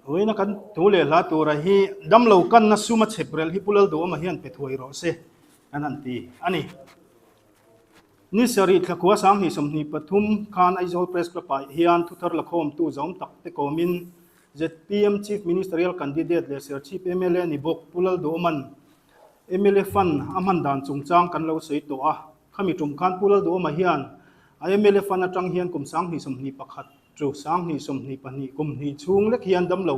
Vawiina kan thu leh hla tura hi damlo kanna suma chhep rel hi Pu Lalduhawma hian pe thuai rawh se kan han ti a ni. Ni sarih thlakhua 2023 khan Aizawl Press Club ah hian thuthar lakhawmtu zawm tak te kawmin zpm Chief Ministerial Candidate leh Serchhip mla ni bawk Pu Lalduhawma'n mla Fund a hman dan chungchang kan lo sawi tawh a. Khami tum khan Pu Lalduhawma hian a mla Fund atang hian kum 2021 chu 2022 kum hnih chhung lek hian damlo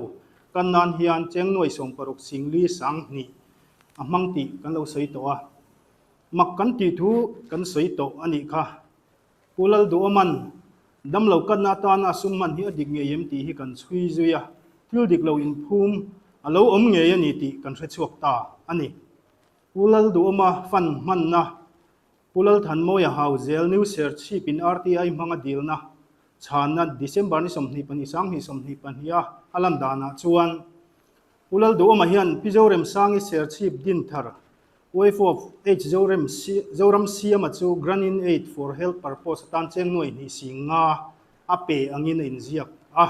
kan nan hian cheng nuai 60 singli 2000 a hmang tih kan lo sawi tawh a. Mak kan tih thu kan sawi tawh a nih kha. Pu Lalduhawma'n damlo kanna atana a sum hman hi a dik ngei em tih hi kan chhui zui a, thil dik lo inphum a lo awm ngei a ni tih kan hre chhuak ta a ni. Pu Lalduhawma fund hmanna, Pu Lalthanmawia Hauzel New Serchhip in RTI hmanga dilna chhanna December ni 22 2022 a a lan danah chuan Pu Lalduhawma hian Pi Zoremsangi Serchhip Dinthar Wife of H Zorem Zoram Siama chu Grant in Aid for Health Purpose atan cheng nuai hnih sing nga a pe angin a inziak a.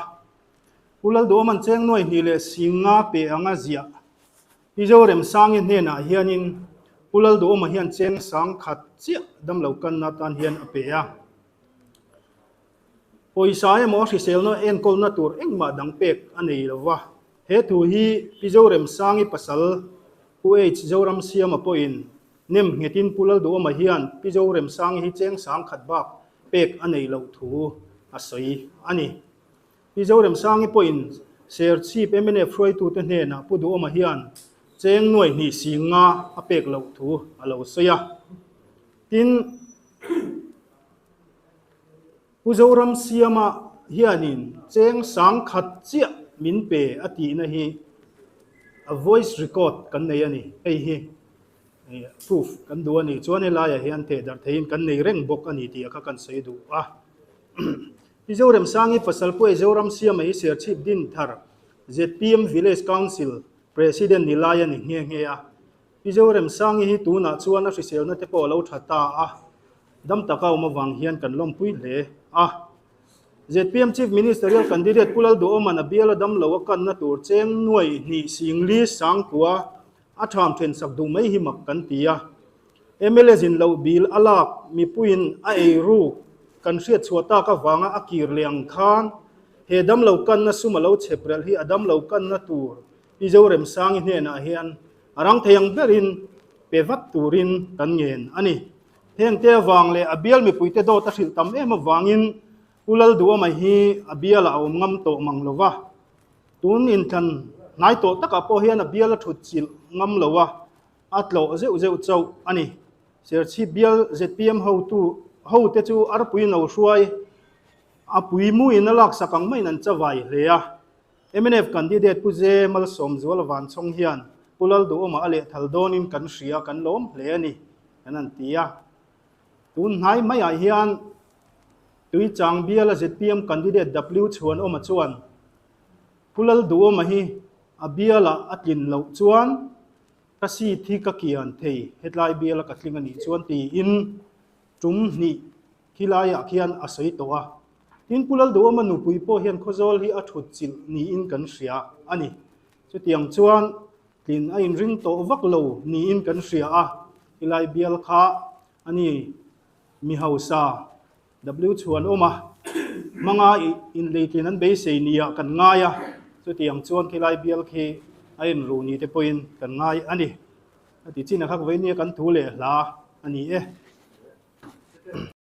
Pu Lalduhawma'n cheng nuai hnih leh sing nga pe anga ziah Pi Zoremsangi hnenah hianin Pu Lalduhawma hian cheng sang khat chiah damlo kanna atan hian a pe a. Pawisa emaw hriselna enkawlna tur engmah dang pek a nei lo va. He thu hi Pi Zoremsangi pasal Pu H Zoramsiama pawhin nem nghetin Pu Lalduhawma hian Pi Zoremsangi hi cheng sang khat bak pek a nei loh thu a sawi a ni. Pi Zoremsangi pawhin Serchhip mnf hruaitute hnenah Pu Duhawma hian cheng nuai hnih sing nga a pek loh thu a lo sawi a. Tin, Pu Zoramsiama hianin cheng sang khat chiah min pe a tihna hi a voice record kan nei a ni. Hei hi proof kan duh a ni. Chuan helaiah hian thehdarh theihin kan nei reng bawk a ni tih kha kan sawi duh a. Pi Zoremsangi pasal Pu Zoramsiama hi Serchhip Dinthar zpm Village Council President ni lai a ni nghe nghe a. Pi Zoremsangi hi tunah chuan a hriselna te pawh a lo tha ta a, dam taka awm avang hian kan lawmpui hle a. Zpm Chief Ministerial Candidate Pu Lalduhawma'n a biala dam lo a kanna tur cheng nuai hnih singli sangkua a tham then sak duh mai hi mak kan ti a. Mla zin loh bil a lak mipuiin a ei ruk kan hriat chhuah tak avanga a kir leh ang khan he damlo kanna sum a lo chhep relh hi a damlo kanna tur Pi Zoremsangi hnenah hian a rang thei ang berin pe vat turin kan ngen a ni. Hengte avang leh a bial mipuite dawt a hrilh tam em avangin Pu Lalduhawma hi a bialah a awm ngam tawh mang lo va. Tun inthlan hnai tawh takah pawh hian a bial a thut chilh ngam lo a, a tlawh zeuh zeuh chauh a ni. Serchhip bial zpm hotu hote chu arpui no hruai a pui muin a laksak ang maiin an chavai hle a. Mnf candidate Pu Ze Malsawmzuala Vanchhawng hian Pu Lalduhawma a lehthal dawnin kan hria, kan lawm hle a ni, kan han ti a. Tun hnai maiah hian Tuichang biala zpm candidate W Chhuanawma chuan Pu Lalduhawma hi a bialah a tlin loh chuan ka seat hi ka kian thei, hetlai biala ka tling a nih chuan tiin tum hnih khilaiah khian a sawi tawh a. Tin, Pu Lalduhawma nupui pawh hian Khawzawl hi a thut chilh niin kan hria a ni. Chutiang chuan tlin a inring tawh vak lo niin kan hria a, helai bial kha a ni mi hausa W Chhuanawma hmanga inleitlin an beisei niah kan ngai a, chutiang chuan khilai bial khi a inru ni te pawhin kan ngai a ni. A ti chin a khak vei nia kan thu leh hla a ni e.